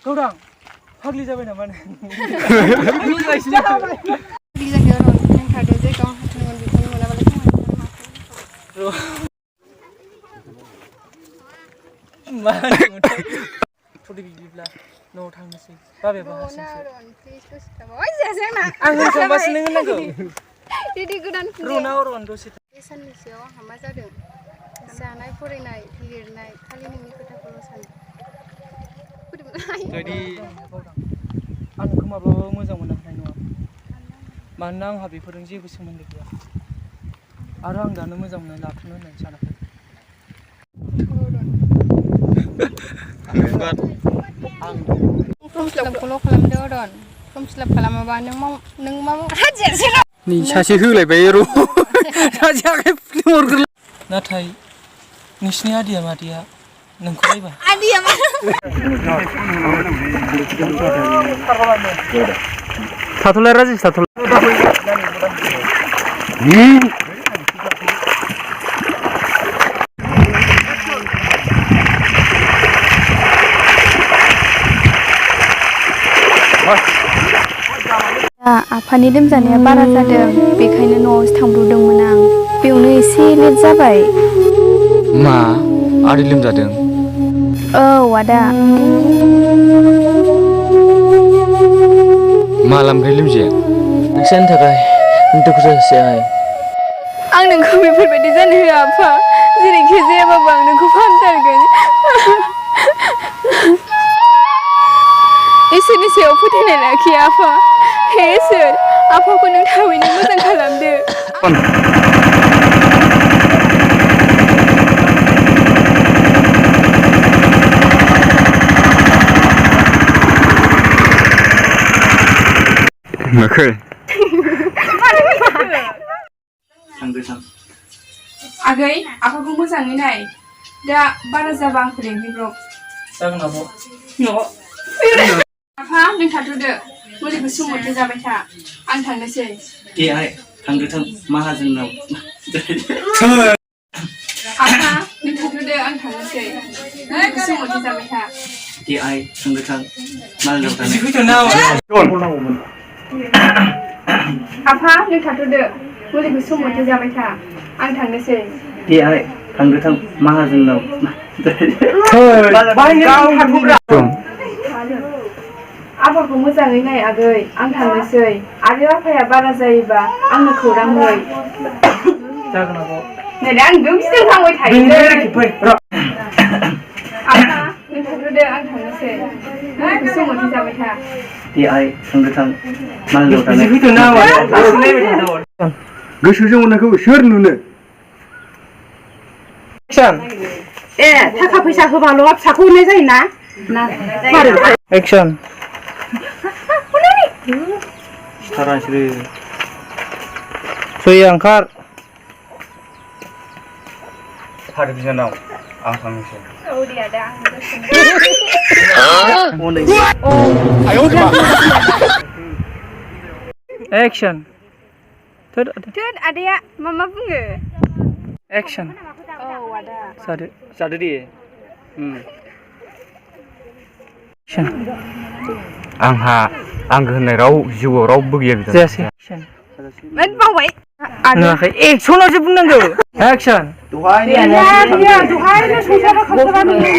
गावदां फाग्लि जाबाय नामा नों? बिदिब्ला न'आव थांनोसै बाबायाबो हारसिंसै आं होनखांबासो नों होननांगौ र'न दसे बे साननैसोआव आंहा मा जादों जानाय फरायनाय लिरनाय खालि नोंनि खोथाखौल' सानदों आं नोंखौ माब्लाबाबो मोजां मोननो हानाय नङा मानोना आंहा बेफोरजों जेबो सोमोन्दो गैया आरो आं दानो मोजां मोननाय लाथ'नो होननानै सानाखै फर्म फिलापखौल' खालामदो अरन फर्म फिलाप खालामाबा नों मा नै सासे होलायबाय र' सासे आखाइ हरग्रोलाय नाथाय नोंसिनि आदिया मादैया नोंखौ रायबा आदिया मा थाथ'लाय राजेश थाथ'लाय आफानि लोमजानाया बारा जादों बेखायनो न'आवसो थांब्रबदोंमोन आं बेयावनो एसे लेट जाबाय मा आदै लोमजादों औ आदा मालानिफ्राय लोमजाया नोंसोरनि थाखाय दुखु जासै आं नोंखौ बेफोरबायदि जानो होआ आफा जेरैखि जायाबाबो आं नोंखौ फाहामथारगोन इसोरनि सायाव फोथायनाय लाखि आफा हे इसोर आफाखौ नों थाबैनो मोजां खालामदो माखो आगै आफाखौ मोजाङै नाय दा बारा जाबा आंखौ लेंहैब्रब जागोन आब' आफा नों थाथ'दो मुलिखौ सम मथे जाबाय था आं थांनोसै दे आइ थांदो थां माहाजोननाव आफा नों थाथ'दो आं थांनोसै मुलिखौ सम मथे जाबाय था दे आइ थांदो थां मालायाव थांनो आफा नों थाथ'दो मुलिखौ सम मथे जाबाय था आं थांनोसै दे आइ थांदो थां माहाजोननाव आफाखौ मोजाङै नाय आगै आं थांनोसै आरो आफाया बारा जायोबा आंनो खौरां हो जागोन आब' नै आं बेयाव गिदिंखांबाय थायोलै आफा नों थाथ'दो आं थांनोसै मुलिखौ सम मथे जाबाय था दे आइ थांदो थां मालायाव थांनो गोसोजों मोननायखौ सोर नुनो ए थाखा फैसा होबाल' फिसाखौ होनाय जायोना एक्सन सिथारासै सैया ओंखार फारि बिनानाव आं थांनोसै औ दे आदा एक्सन थोद आदाया मा बुङो एक्सन औ आदा जादो दे आंहा आंगो होननाय जिउआव रावबो गैया जायासै बावबाय नुवाखै एक्सनावसो बुंनांगौ एक्सन दहायनो संसाराव खालामनानै